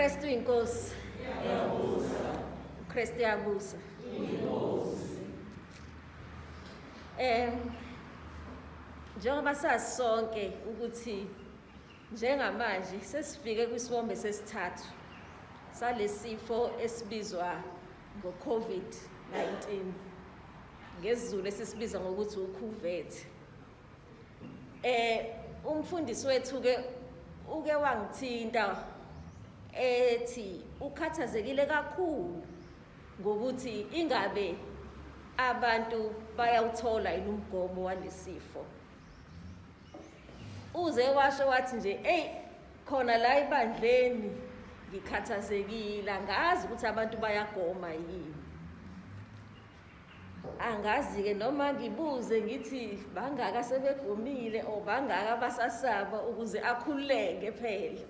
UKristu inkosi. UKristu uyabusa. Njengoba sazi sonke ukuthi njengamanje sesifike kwisiwombe sesithathu salesifo esibizwa ngo-COVID-19, ngesiZulu esisibiza ngokuthi ukhuvethe. Umfundisi wethu ke uke wangithinta ethi ukhathazekile kakhulu ngokuthi ingabe abantu bayawuthola yini umgomo walesifo. Uze washo wathi nje, "Ey, khona la ebandleni ngikhathazekile, angazi ukuthi abantu bayagoma yini." Angazi-ke noma ngibuze ngithi bangaka sebegomile or bangaka basasaba ukuze akhululeke phela.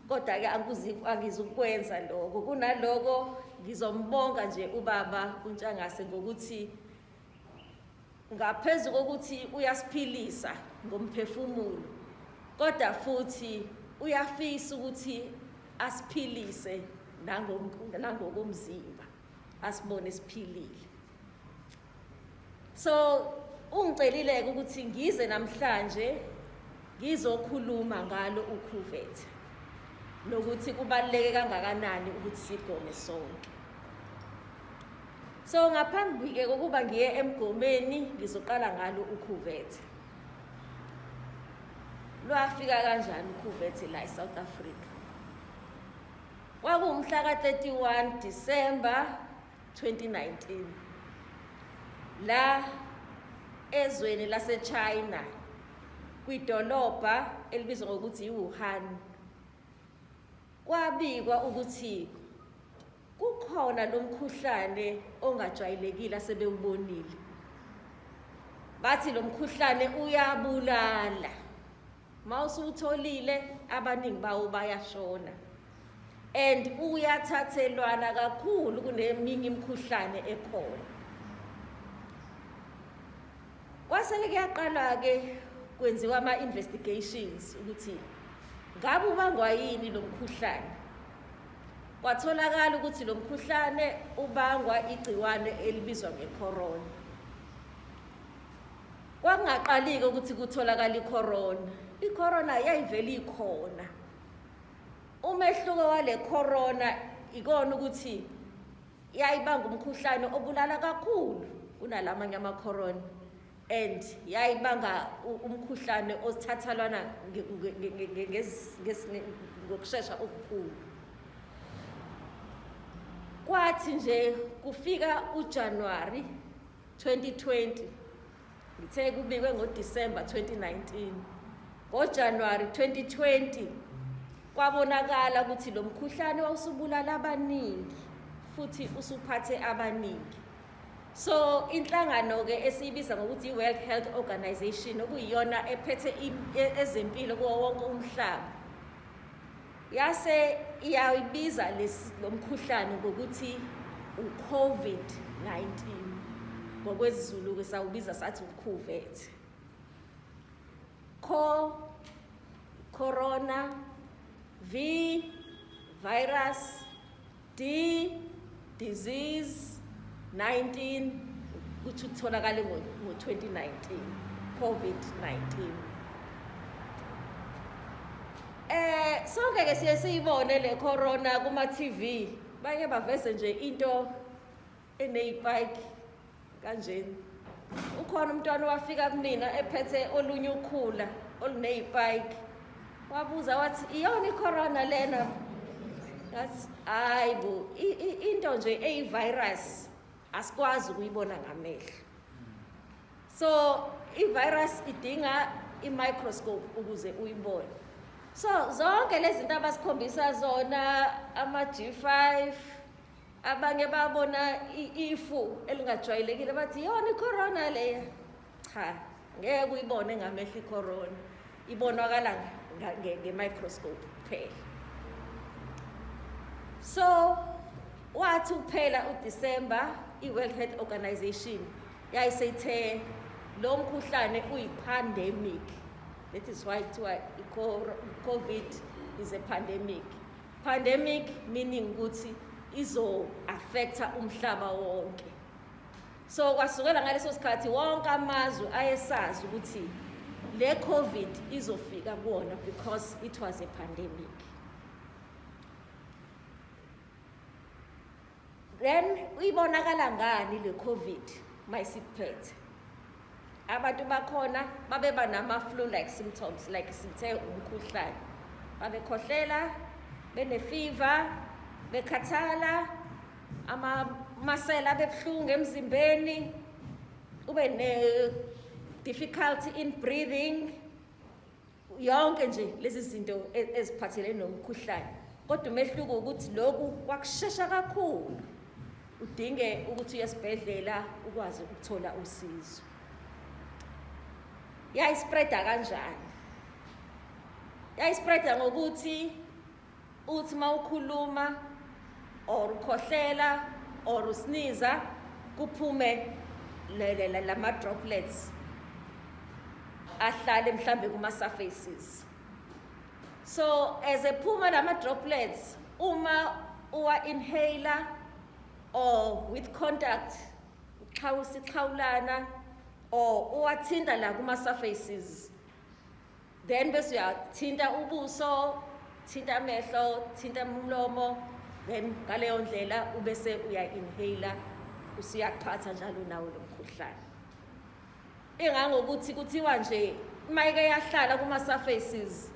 Kodwa-ke angizukwenza lokho. Kunaloko ngizombonga nje ubaba uNtshangase ngokuthi ngaphezu kokuthi uyasiphilisa ngomphefumulo, kodwa futhi uyafisa ukuthi asiphilise nangokomzimba, asibone siphilile. So ungicelile-ke ukuthi ngize namhlanje ngizokhuluma ngalo ukhuvethe nokuthi kubaluleke kangakanani ukuthi sigome sonke. So ngaphambi-ke kokuba ngiye emgomeni, ngizoqala ngalo ukhuvethe. Lwafika kanjani ukhuvethe la eSouth Africa? Kwakuwumhla ka-31 December 2019 la ezweni laseChina, kwidolobha elibizwa ngokuthi iWuhan, kwabikwa ukuthi kukhona lo mkhuhlane ongajwayelekile asebewubonile. Bathi lo mkhuhlane uyabulala, mawusuwutholile abaningi bawo bayashona, and uyathathelwana kakhulu kuneminye imikhuhlane ekhona. Kwase-ke kuyaqalwa-ke kwenziwa ama-investigations ukuthi ngabe ubangwa yini lo mkhuhlane. Kwatholakala ukuthi lo mkhuhlane ubangwa igciwane elibizwa nge-corona. Kwakungaqali-ke ukuthi kutholakala i-corona. I-corona yayivele ikhona. Umehluko wale corona ikona ukuthi yayibanga umkhuhlane obulala kakhulu kunalamanye ama-corona, and yayibanga umkhuhlane othathalwana ngokushesha okukhulu. Kwathi nje kufika uJanuary 2020, ngithe kubikwe ngoDisemba 2019, ngoJanuary 2020 kwabonakala ukuthi lo mkhuhlane wawusubulala abaningi futhi usuphathe abaningi. So inhlangano-ke esiyibiza ngokuthi i-World Health Organization, okuyiyona ephethe ezempilo kuwo wonke umhlaba, yase iyayibiza lo mkhuhlane ngokuthi u-COVID-19. NgokwesiZulu-ke sawubiza sathi ukhuvethe. Co, corona, V, virus, D, disease, 19 kuthi utholakale ngo-2019, COVID-19. Sonke ke siye siyibone le corona kuma TV, bake baveze nje into eneyipike kanjeni. Ukhona umntwana owafika kumina ephethe olunye ukhula oluneyipike, wabuza wathi iyona i-corona lena? Ngathi hayi bo, into nje eyi-virus asikwazi ukuyibona ngamehlo. So i-virus idinga i-microscope ukuze uyibone. So zonke lezi zinto abasikhombisa zona, ama-G5, abanye babona ifu elingajwayelekile bathi iyona i-corona leya. Cha, ngeke uyibone ngamehlo i-corona, ibonakala nge-microscope kuphela. So wathi kuphela uDecember, i-World Health Organization yayiseyithe lo mkhuhlane uyi-pandemic. That is why kuthiwa i-COVID is a pandemic. Pandemic meaning ukuthi izo-affecta umhlaba wonke. So kwasukela ngaleso sikhathi wonke amazwe ayesazi ukuthi le COVID izofika kuwona because it was a pandemic. Then ibonakala ngani le COVID mayisikuphethe? Abantu bakhona babeba nama flu like symptoms, like sithe umkhuhlane, babekhohlela, bene fever, bekhathala, amamasela abebuhlungu emzimbeni, ube ne difficulty in breathing, yonke nje lezi zinto eziphathelene nomkhuhlane. Kodwa umehluko ukuthi lokhu kwakushesha kakhulu, udinge ukuthi uye esibhedlela ukwazi ukuthola usizo. Yayispreada kanjani? Yayispreada ngokuthi uthi mawukhuluma or ukhohlela or usniza kuphume lama droplets ahlale mhlambe kuma surfaces. So as ephuma lama droplets, uma uwa inhaler or with contact, uxhawulana or uwathinta la kuma surfaces, then bese uyathinta ubuso, thinta amehlo, thinta umlomo, then ngaleyo ndlela ubese uya inhaler, usuyakuphatha njalo nawo lo mkhuhlane. Ingangokuthi kuthiwa nje mayike yahlala kuma surfaces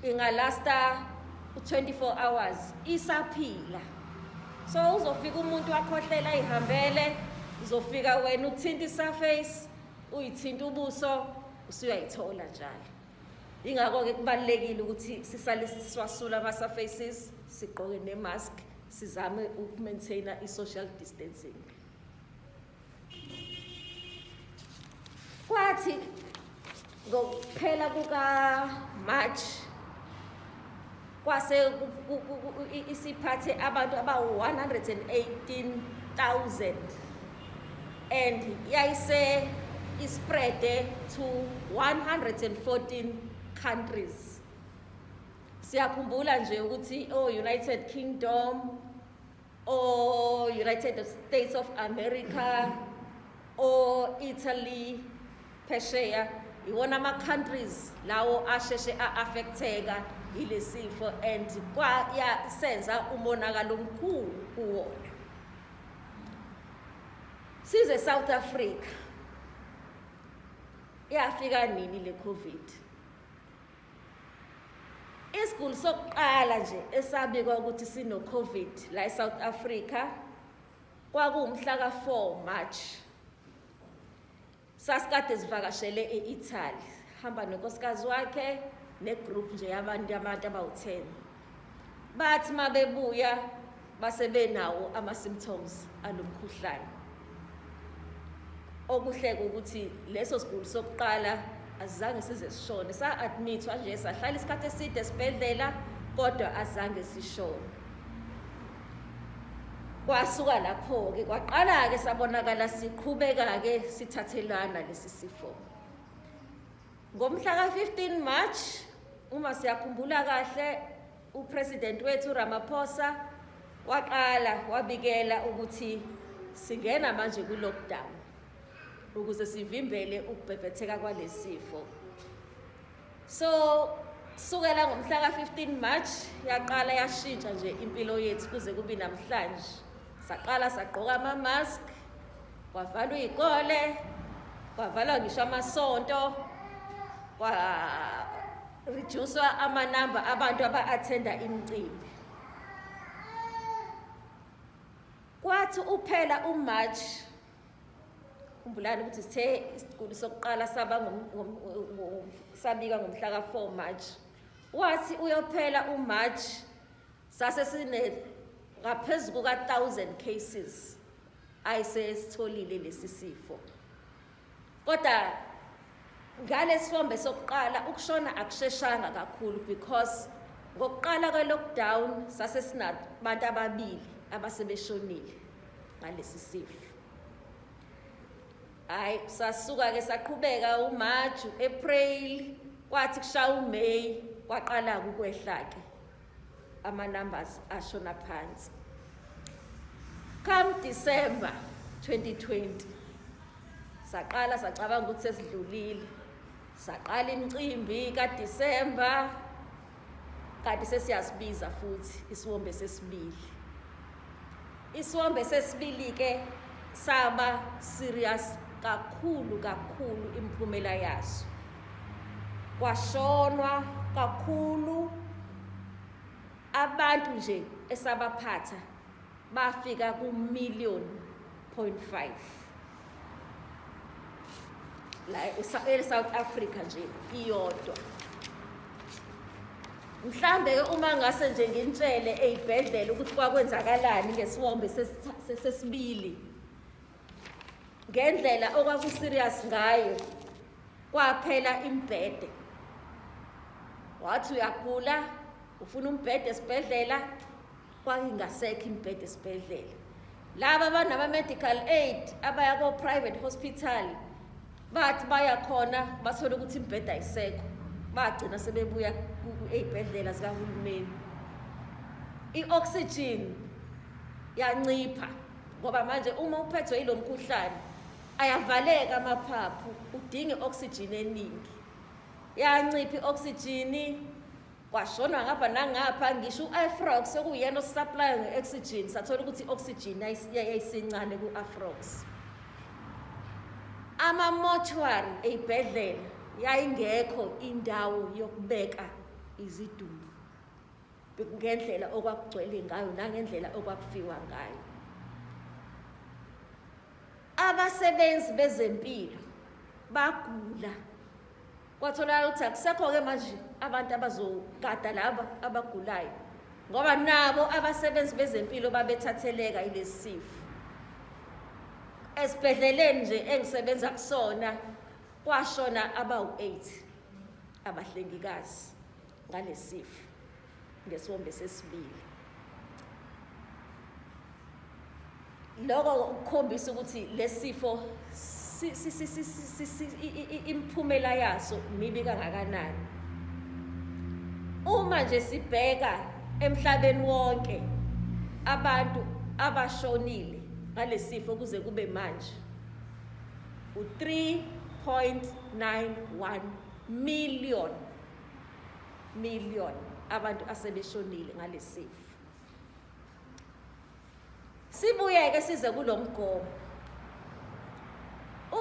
ingalasta u24 hours isaphila. So uzofika umuntu wakhohlela ihambele, uzofika wena uthinta isurface, uyithinta ubuso, usuyayithola njalo. Ingakho-ke kubalulekile ukuthi sisale siwasula ama-surfaces, sigqoke ne-mask, sizame ukumaintaina i-social distancing. Kwathi ngokuphela kuka-March kwase isiphathe abantu abawu-118,000 and yayise ispreade to 114 countries. Siyakhumbula nje ukuthi o-United Kingdom, o-United States of America, o-Italy phesheya, iwona ama-countries lawo asheshe a-affecteka yilesifo and senza umonakalo omkhulu kuwona. Size South Africa, yafika nini le COVID? Isiguli sokuqala nje esabikwa ukuthi sino COVID la eSouth Africa kwakuwumhla ka4 March. Sasikade sivakashele eItaly, hamba nonkosikazi wakhe negroup nje yabantu, abantu abawu10. Bathi mabebuya base benawo ama symptoms alomkhuhlane. Okuhleka ukuthi leso siguli sokuqala azange size sishone, sa-admithwa nje, sahlala isikhathi eside esibhedlela, kodwa azange sishone. Kwasuka lapho-ke kwaqala-ke sabonakala siqhubeka-ke sithathelana lesi sifo. Ngomhla ka-15 March, uma siyakhumbula kahle, upresident wethu Ramaphosa waqala wabikela ukuthi singena manje ku-lockdown ukuze sivimbele ukubhebhetheka kwalesifo. So sukela ngomhla ka-15 March yaqala yashintsha nje impilo yethu kuze kube namhlanje. Saqala sagqoka ama-mask, kwavalwa iy'kole, kwavalwa ngisho amasonto, kwa reducewa amanamba abantu aba-attenda imicimbi. Kwathi uphela uMarch, khumbulani ukuthi sithe isiguli sokuqala saba sabika ngomhla ka-4 March. Wathi uyophela uMarch sase sine ngaphezu kuka-1000 cases ayisesitholile lesi sifo. Kodwa ngalesifombe sokuqala ukushona akusheshanga kakhulu, because ngokuqala kwe-lockdown sase sinabantu ababili abasebeshonile ngalesi sifo. Hayi, sasuka ke saqhubeka uMarch, uApril, kwathi kushaya uMay Kwaqala ukwehla ke ama numbers ashona phansi. Come December 2020 saqala sacabanga ukuthi sesidlulile, saqala imicimbi kaDecember, kanti sesiyasibiza futhi isiwombe sesibili. Isiwombe sesibili ke saba serious kakhulu kakhulu imiphumela yaso, kwashonwa kakhulu abantu nje esabaphatha bafika ku million point five la e-South Africa nje iyodwa. Mhlambe ke uma ngase nje nginitshele eyibhedlela ukuthi kwakwenzakalani ngesiwombe sesibili, ngendlela okwaku-serious ngayo, kwaphela imbhede. Wathi uyagula, ufuna umbhede esibhedlela, kwakungasekho imibhede esibhedlela. Laba abanama-medical aid abaya ko-private hospital bathi baya khona bathola ukuthi imibhede ayisekho, bagcina sebebuya ey'bhedlela zikahulumeni. I-oxygen yancipha ngoba manje uma uphethwe yilo mkhuhlane ayavaleka amaphaphu, udinga i-oxygen eningi. Yancipha i-oxygen, kwashonwa ngapha nangapha, ngisho u-Afrox okuyena osupplya nge-oxygen, sathola ukuthi i-oxygen yayisincane ku-Afrox. Ama-mortuary ey'bhedlela yayingekho indawo yokubeka izidumbu ngendlela okwakugcwele ngayo nangendlela okwakufiwa ngayo. Abasebenzi bezempilo bagula, kwatholakala ukuthi akusekho-ke manje abantu abazogada laba abagulayo, ngoba nabo abasebenzi bezempilo babethatheleka yilesi sifo. Esibhedleleni nje engisebenza kusona kwashona abawu-8 abahlengikazi ngalesifo ngesiwombe sesibili. Lokho kukhombisa ukuthi lesifo imiphumela yaso mibi kangakanani. Uma nje sibheka emhlabeni wonke abantu abashonile ngalesifo kuze kube manje u-3.91 million abantu asebeshonile ngalesifo. Sibuyeke size kulomgomo.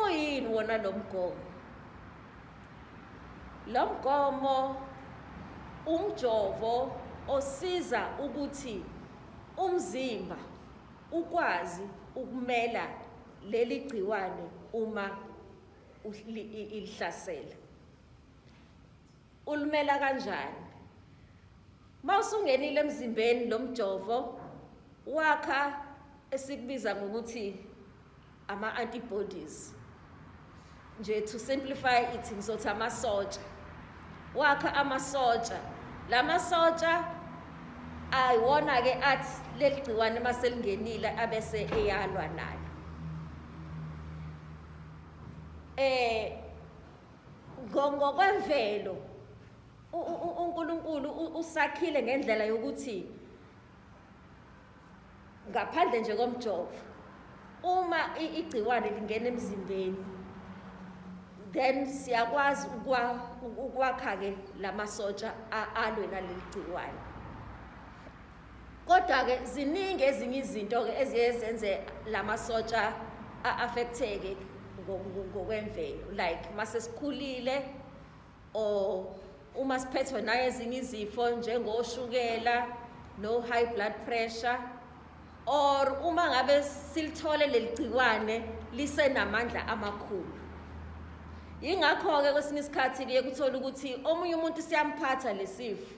Uyini wona lo mgomo? Lo mgomo umjovo osiza ukuthi umzimba ukwazi ukumela leli gciwane uma ilihlasela. Ulimela kanjani? Mawusungenile emzimbeni lo mjovo wakha esikubiza ngokuthi ama-antibodies. Nje to simplify it ngizothi amasotsha. Wakha amasotsha. La masotsha ayiwona-ke athi leli gciwane uma selingenile abese eyalwa nalo. Ngokwemvelo uNkulunkulu usakhile ngendlela yokuthi ngaphandle nje komjovo, uma igciwane lingena emzimbeni then siyakwazi ukwakha-ke lamasotsha alwe naleli gciwane. Kodwa-ke ziningi ezinye izinto-ke eziye zenze lamasotsha a-affecteke ngokwemvelo, like mase sikhulile or uma siphethwe naye ezinye izifo njengoshukela no high blood pressure, or uma ngabe silithole leli gciwane lisenamandla amakhulu. Yingakho-ke kwesinye isikhathi kuye kuthola ukuthi omunye umuntu siyamphatha lesifo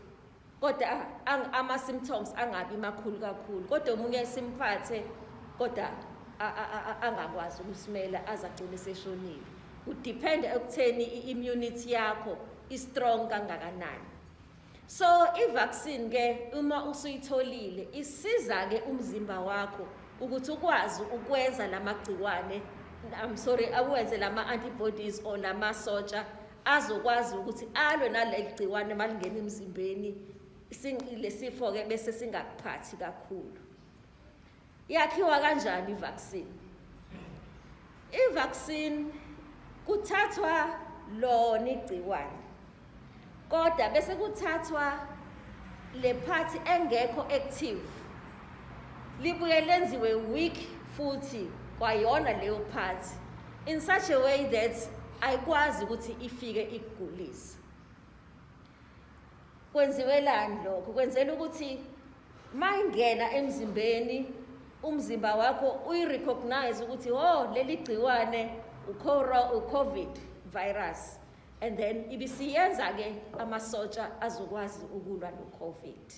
kodwa ama-symptoms angabi makhulu kakhulu, kodwa omunye simphathe kodwa angakwazi ukusimela aze agcine seshonile. Kudepende ekutheni i-immunity yakho i-strong kangakanani. So i-vaccine ke uma usuyitholile isiza ke umzimba wakho ukuthi ukwazi ukwenza lamagciwane, I'm sorry, awenze lama antibodies or lamasotsha azokwazi ukuthi alwe naleli gciwane malingena emzimbeni, lesifo ke bese singakuphathi kakhulu. Yakhiwa kanjani ivaccine? I-vaccine kuthathwa lona igciwane, kodwa bese kuthathwa le part engekho active, libuye lenziwe weak futhi kwayona leyo part in such a way that ayikwazi ukuthi ifike ikugulise. Kwenziwelani lokho? Kwenzela ukuthi mayingena emzimbeni, umzimba wakho uyi-recognize ukuthi, oh, leli gciwane u-COVID virus, and then ibisiyenza ke amasotsha azokwazi ukulwa no-COVID.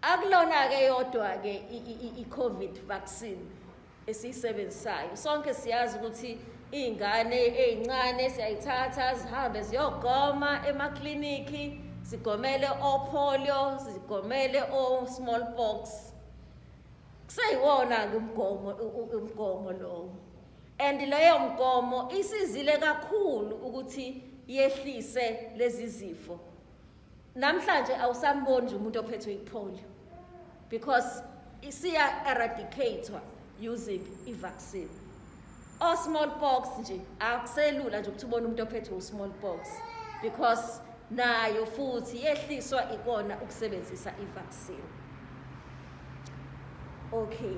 Akulona ke yodwa ke i-COVID vaccine esiyisebenzisayo. Sonke siyazi ukuthi iy'ngane ey'ncane siyayithatha zihambe ziyogoma emaklinikhi, zigomele o-polio, zigomele o-smallpox. Kuseyiwona-ke umgomo lowo, and leyo mgomo isizile kakhulu ukuthi yehlise lezi zifo. Namhlanje awusamboni nje umuntu ophethwe ipolio because isiya eradicate using i-vaccine. O smallpox nje, akuselula nje ukuthi ubone umuntu ophethwe u-smallpox because nayo futhi yehliswa ikona ukusebenzisa i-vaccine. Okay,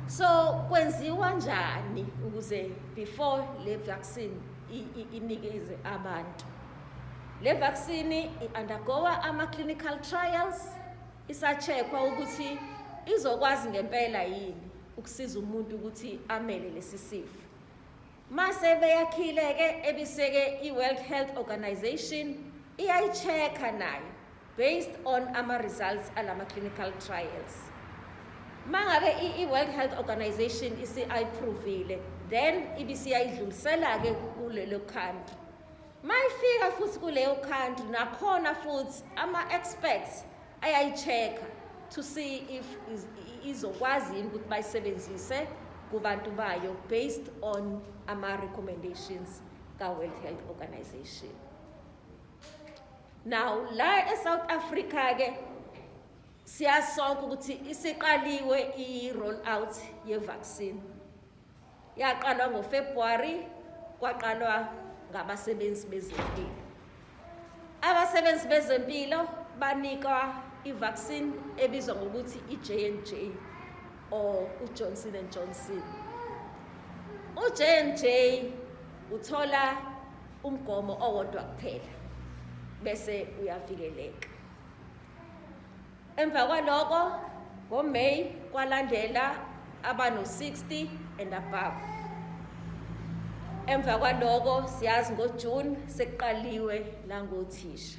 so kwenziwa njani ukuze before le vaccine inikeze abantu? Le vaccine i-undergoa ama-clinical trials, isa-checkwa ukuthi izokwazi ngempela yini ukusiza umuntu ukuthi amele lesi sifo. Mase beyakhile ke, ebiseke i-World Health Organization iyayi-check-a nayo based on ama-results alama clinical trials. Mangabe i-World Health Organization isi-approvile, then ibisiyayidlulisela-ke kulelo country. Mayifika futhi kuleyo country, nakhona futhi ama-experts ayayi-check-a to see if izokwazi yini ukuthi bayisebenzise kubantu bayo based on ama-recommendations ka-World Health Organization. Now la e-South Africa ke, siyasonke ukuthi isiqaliwe i-roll out ye-vaccine. Yaqalwa ngoFebruary, kwaqalwa ngabasebenzi bezempilo. Abasebenzi bezempilo banikwa i-vaccine ebizwa ngokuthi i-J&J or uJohnson and Johnson. U-J&J uthola umgomo owodwa kuphela bese uyavikeleka. Emva kwaloko, ngoMay, kwalandela abano-60 and above. Emva kwaloko, siyazi ngoJune sekuqaliwe nangothisha.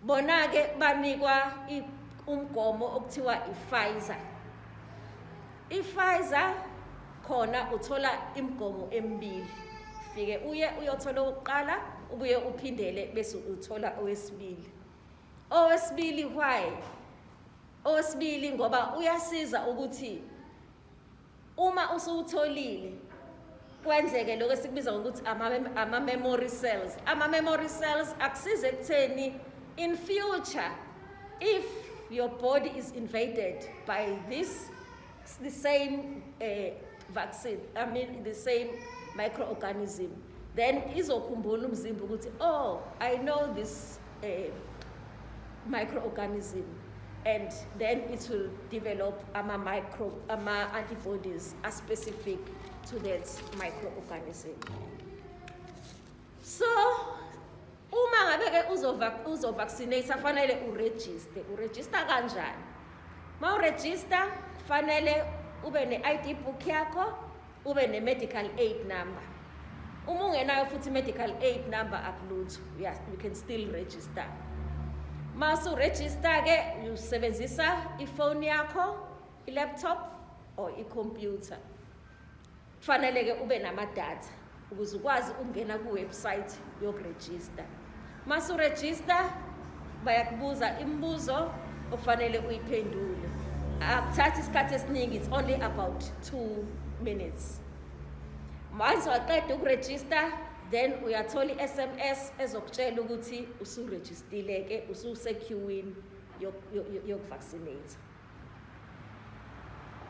Bona-ke banikwa umgomo okuthiwa i-Pfizer. I-Pfizer khona uthola imigomo emibili, fike uye uyothola owokuqala, ubuye uphindele bese uthola owesibili. Owesibili why? Owesibili ngoba uyasiza ukuthi uma usuwutholile kwenzeke lokho esikubiza ngokuthi ama-memory cells. Ama-memory cells akusiza ekutheni in future, if your body is invaded by this the same vaccine, I mean the same microorganism, then izokhumbula umzimba ukuthi, "Oh, I know this microorganism," and then it will develop ama antibodies are specific to that microorganism. So uma ngabe ke uzovaccinate, fanele uregister. Uregister kanjani? Ma uregister, kufanele ube ne-ID book yakho, ube ne-medical aid number. Uma ungenayo futhi medical aid number, akulutho, you can still register. Mase uregister ke, usebenzisa ifoni yakho, i-laptop or i-computer. Kufanele ke ube namadatha ukuze ukwazi ukungena ku-website yokurejista. Mase uregister, bayakubuza imibuzo okufanele uyiphendule. Akuthathi isikhathi esiningi, it's only about 2 minutes. Once waqeda ukurejista, Then uyathola i-SMS ezokutshela ukuthi usurejistile-ke, ususe-queuini yokuvaccinate.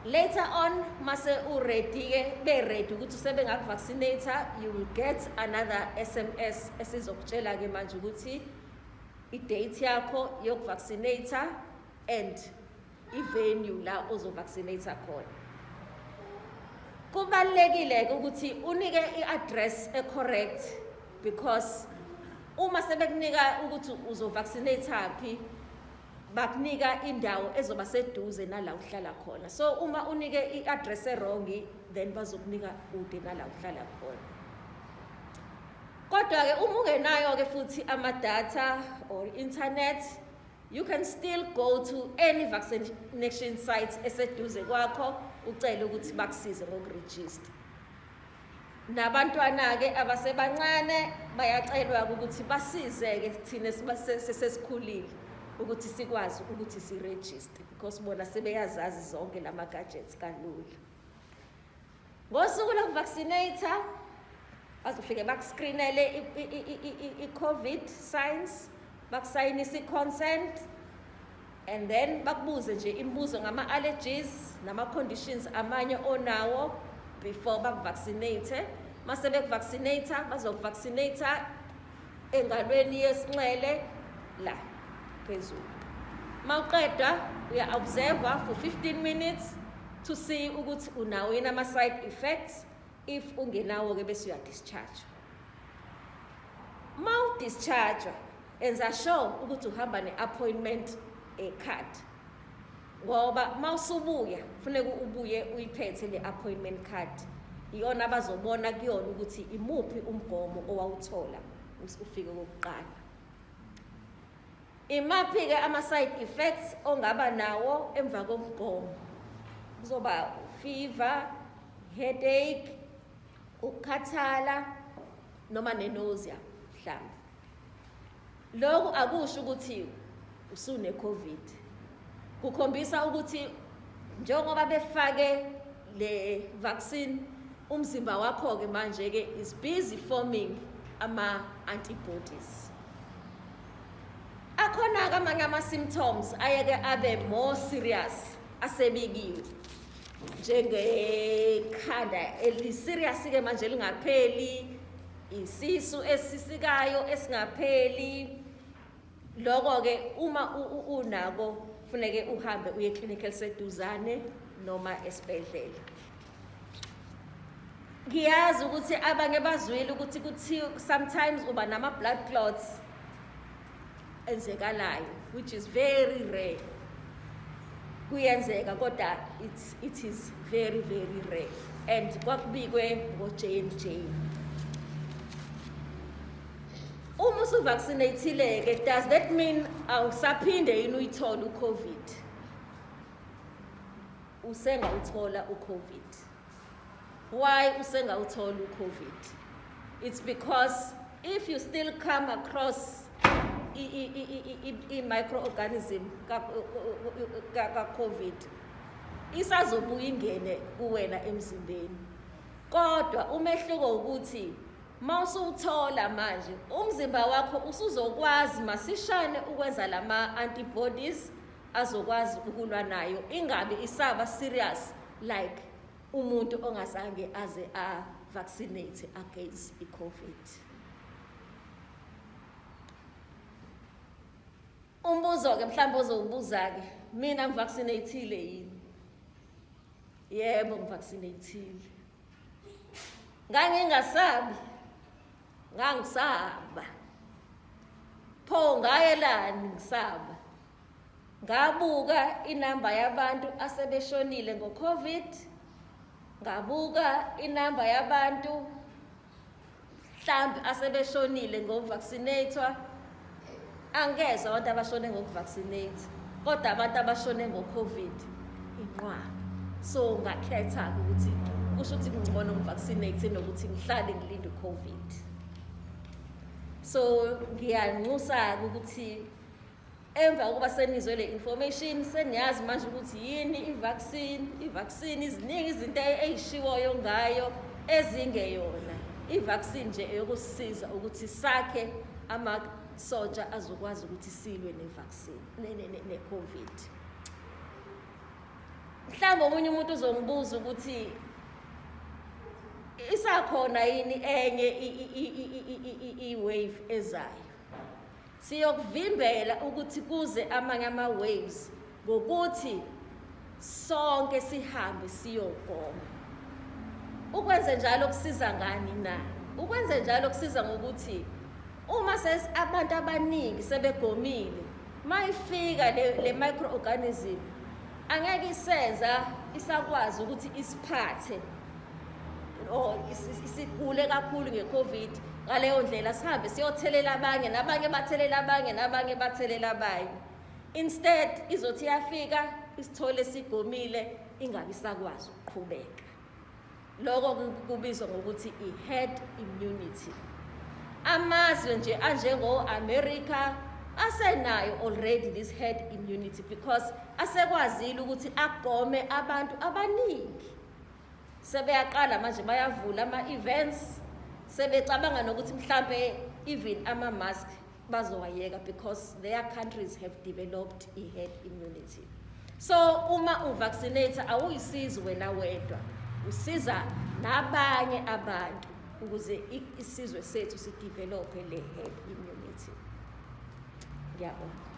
Later on, mase uready-ke, be-ready ukuthi usebengakuvaccinate, you will get another SMS esizokutshela-ke manje ukuthi i-date yakho yokuvaccinate and i-venue la ozovaccinate khona. Kubalulekile-ke ukuthi unike i-address e-correct, because uma sebekunika ukuthi uzovaccinate phi, bakunika indawo ezoba seduze nala uhlala khona. So uma unike i-address e-wrong, then bazokunika kude nala uhlala khona. Kodwa-ke uma ungenayo-ke futhi ama-data or internet, you can still go to any vaccination site eseduze kwakho, ucele ukuthi bakusize ngokurejista. Nabantwana-ke abasebancane bayacelwa ukuthi basize-ke thina sesikhulile ukuthi sikwazi ukuthi sirejiste, because bona sebeyazazi zonke lama-gadgets kalula. Ngosuku lokuvaccinate, bazofike bakuscreenele i-COVID signs, bakusayinise i-consent, and then bakubuze nje imibuzo ngama-allergies nama-conditions amanye onawo before bakuvaccinate. Mase bekuvaccinate, bazokuvaccinate engalweni yesinxele la phezulu. Mawuqeda, uya-observe for 15 minutes to see ukuthi unawo yini ama-side effects. If ungenawo-ke, bese uyadischarge. Ma udischarge, enza sure ukuthi uhamba ne-appointment card, ngoba mawusubuya kufuneka ubuye uyiphethe le appointment card. Iyona abazobona kuyona ukuthi imuphi umgomo owawuthola ufike kokuqala. Imaphi-ke ama-side effects ongaba nawo emva komgomo? Kuzoba fever, headache, ukukhathala noma ne-nausea mhlawumbe. Lokhu akusho ukuthi usune-COVID. Kukhombisa ukuthi njengoba befake le vaccine, umzimba wakho-ke manje-ke is busy forming ama-antibodies. Akhona-ke amanye ama-symptoms ayeke abe more serious asebikiwe, njengekhanda eli-serious-ke manje lingapheli, isisu esisikayo esingapheli. Lokho-ke uma unako, kufuneke uhambe uye eklinikhi eliseduzane noma esibhedlela. Ngiyazi ukuthi abanye bazwile ukuthi kuthiwa sometimes uba nama-blood clots enzekalayo, which is very rare. Kuyenzeka, kodwa it is very very rare, and kwakubikwe ngo-J&J. Uma usuvaccinatile-ke, does that mean awusaphinde yini uyithole u-COVID? Usengawuthola u-COVID. Why usengawuthola u-COVID? It's because if you still come across i-microorganism ka-COVID, isazobuya ingene kuwena emzimbeni. Kodwa umehluko ukuthi mawusuwuthola manje, umzimba wakho usuzokwazi masishane ukwenza lama antibodies azokwazi ukulwa nayo, ingabi isaba serious like umuntu ongazange aze a vaccinate against i-COVID. Umbuzo ke mhlawumbe ozowubuza ke, mina ngivaccinateile yini? Yebo, ngivaccinateile. Ngangingasabi, ngangisaba. Pho ngayelani ngisaba? Ngabuka inamba yabantu asebeshonile ngo-COVID, ngabuka inamba yabantu mhlambi asebeshonile ngokuvaccinatwa. Angezwa abantu abashone ngokuvaccinate, kodwa abantu abashone ngo-COVID inqwaba. So ngakhetha-ke ukuthi kusho ukuthi kungcono ngivaccinate nokuthi ngihlale ngilinde u-COVID. So ngiyanxusa-ke ukuthi emva kokuba senizwe le information, seniyazi manje ukuthi yini i-vaccine. I-vaccine iziningi izinto ey'shiwoyo ngayo ezingeyona. I-vaccine nje eyokusisiza ukuthi sakhe amasotsha azokwazi ukuthi silwe ne-vaccine ne-COVID. Mhlawumbe omunye umuntu uzongibuza ukuthi isakhona yini enye i-wave ezayo. Siyokuvimbela ukuthi kuze amanye ama-waves ngokuthi sonke sihambe siyogoma. Ukwenze njalo kusiza ngani na? Ukwenze njalo kusiza ngokuthi uma ses abantu abaningi sebegomile, mayifika le microorganism angeke isenza isakwazi ukuthi isiphathe or isigule kakhulu nge-COVID. Ngaleyo ndlela sihambe siyothelela abanye, nabanye bathelela abanye, nabanye bathelela abanye. Instead izothi iyafika isithole sigomile, ingabi isakwazi ukuqhubeka. Lokho kubizwa ngokuthi i-herd immunity. Amazwe nje anjengo-America asenayo already this herd immunity because asekwazile ukuthi agome abantu abaningi. Sebeyaqala manje bayavula ama-events, sebecabanga nokuthi mhlampe even ama-mask bazowayeka because their countries have developed i-herd immunity. So uma uvaccinate awuyisizi wena wedwa, usiza nabanye abantu ukuze isizwe sethu sidevelophe le herd immunity. Ngiyabonga.